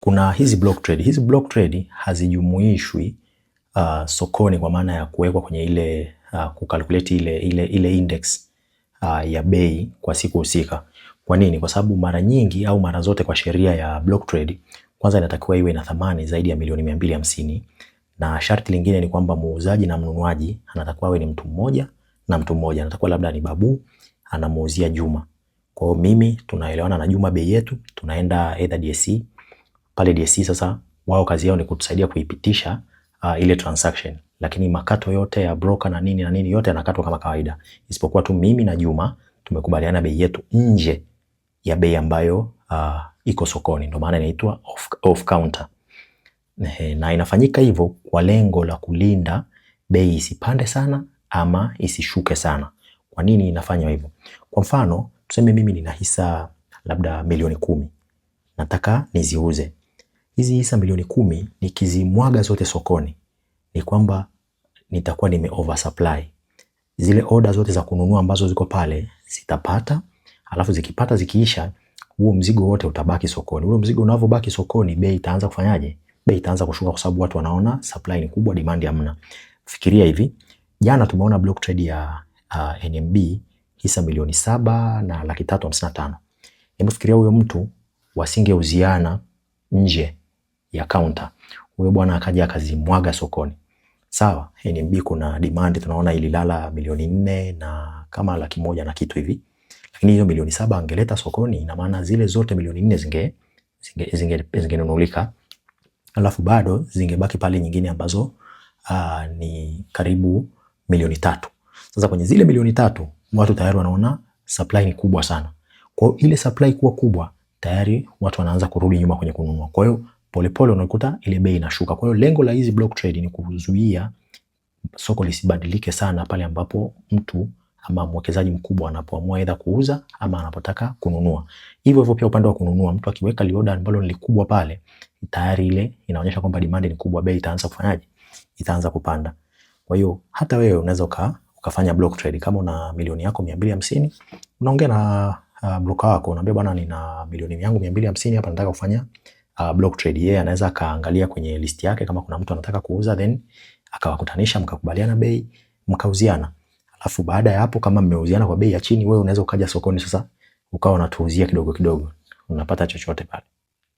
Kuna hizi block trade. Hizi block trade hazijumuishwi sokoni kwa maana ya kuwekwa kwenye ile kucalculate ile index ya bei kwa siku husika. Kwa nini? Kwa sababu mara nyingi au mara zote kwa sheria ya block trade, kwanza inatakiwa iwe na thamani zaidi ya milioni 250, na sharti lingine ni kwamba muuzaji na mnunuaji anatakiwa awe ni mtu mmoja na mtu mmoja, anatakiwa labda ni Babu anamuuzia Juma. Kwa hiyo mimi tunaelewana na Juma bei yetu, tunaenda either DSE. Pale DSE sasa wao kazi yao ni kutusaidia kuipitisha ile transaction, lakini makato yote ya broker na nini na nini yote yanakatwa kama kawaida, isipokuwa tu mimi na Juma tumekubaliana bei yetu nje ya bei ambayo iko sokoni, ndio maana inaitwa off counter. Na inafanyika hivyo kwa lengo la kulinda bei isipande sana ama isishuke sana. Kwa nini inafanywa hivyo? Kwa mfano, tuseme mimi nina hisa labda milioni 10 nataka niziuze. Hizi hisa milioni 10 nikizimwaga zote sokoni, ni kwamba nitakuwa nime oversupply. Zile order zote za kununua ambazo ziko pale zitapata, alafu zikipata zikiisha, huo mzigo wote utabaki sokoni. Huo mzigo unavyobaki sokoni, bei itaanza kufanyaje? Bei itaanza kushuka kwa sababu watu wanaona supply ni kubwa, demand hamna. Fikiria hivi, jana tumeona block trade ya NMB hisa 7,355,000. Hebu fikiria huyo mtu wasingeuziana nje ya counter, huyo bwana akaja akazimwaga sokoni. Sawa, NMB kuna demand tunaona ililala milioni 4 na kama 100,000 na kitu hivi, lakini hizo milioni 7 angeleta sokoni, ina maana zile zote milioni 4 zingenunulika, alafu bado zingebaki pale nyingine ambazo ni karibu milioni 3. Sasa kwenye zile milioni 3 watu tayari wanaona supply ni kubwa sana. Kwa hiyo ile supply kuwa kubwa tayari watu wanaanza kurudi nyuma kwenye kununua. Kwa hiyo polepole unakuta ile bei inashuka. Kwa hiyo lengo la hizi block trade ni kuzuia soko lisibadilike sana pale ambapo mtu ama mwekezaji mkubwa anapoamua aidha kuuza ama anapotaka kununua. Hivyo hivyo pia upande wa kununua, mtu akiweka lioda ambalo ni kubwa pale, tayari ile inaonyesha kwamba demand ni kubwa, bei itaanza kufanyaje? Itaanza kupanda. Kwa hiyo hata wewe unaweza ukafanya block trade kama una milioni yako 250, unaongea na broker wako, unaambia bwana, nina milioni yangu 250 hapa, nataka kufanya block trade. Yeye anaweza akaangalia kwenye list yake kama kuna mtu anataka kuuza, then akawakutanisha, mkakubaliana bei, mkauziana. Alafu baada ya hapo kama mmeuziana kwa bei ya chini, wewe unaweza ukaja sokoni sasa ukawa unatuuzia kidogo kidogo, unapata chochote pale.